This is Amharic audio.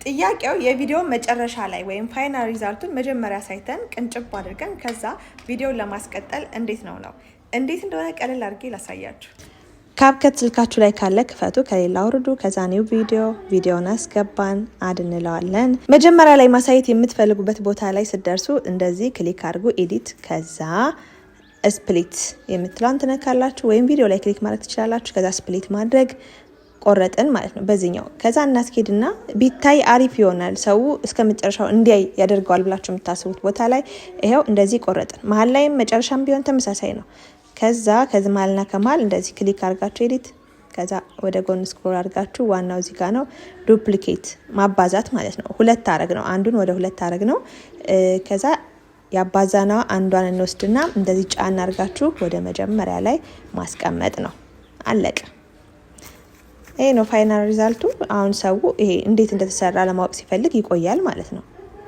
ጥያቄው የቪዲዮ መጨረሻ ላይ ወይም final result ኡን መጀመሪያ ሳይተን ቅንጭብ አድርገን ከዛ ቪዲዮን ለማስቀጠል እንዴት ነው ነው። እንዴት እንደሆነ ቀለል አድርጌ ላሳያችሁ። CapCut ስልካችሁ ላይ ካለ ክፈቱ፣ ከሌላ አውርዱ። ከዛ new video፣ ቪዲዮን አስገባን፣ add እንለዋለን። መጀመሪያ ላይ ማሳየት የምትፈልጉበት ቦታ ላይ ስትደርሱ እንደዚህ click አድርጉ፣ edit፣ ከዛ split የምትለዋን ትነካላችሁ፣ ወይም ቪዲዮ ላይ click ማድረግ ትችላላችሁ። ከዛ split ማድረግ ቆረጥን ማለት ነው በዚህኛው። ከዛ እናስኬድና ቢታይ አሪፍ ይሆናል፣ ሰው እስከ መጨረሻው እንዲያይ ያደርገዋል ብላችሁ የምታስቡት ቦታ ላይ ይኸው እንደዚህ ቆረጥን። መሀል ላይም መጨረሻም ቢሆን ተመሳሳይ ነው። ከዛ ከዚህ መሀልና ከመሀል እንደዚህ click አድርጋችሁ edit፣ ከዛ ወደ ጎን scroll አድርጋችሁ ዋናው እዚህ ጋር ነው፣ duplicate ማባዛት ማለት ነው። ሁለት አረግ ነው፣ አንዱን ወደ ሁለት አረግ ነው። ከዛ ያባዛናዋ አንዷን እንወስድና እንደዚህ ጫን አድርጋችሁ ወደ መጀመሪያ ላይ ማስቀመጥ ነው። አለቀ። ይሄ ነው final result ኡ። አሁን ሰው ይሄ እንዴት እንደተሰራ ለማወቅ ሲፈልግ ይቆያል ማለት ነው።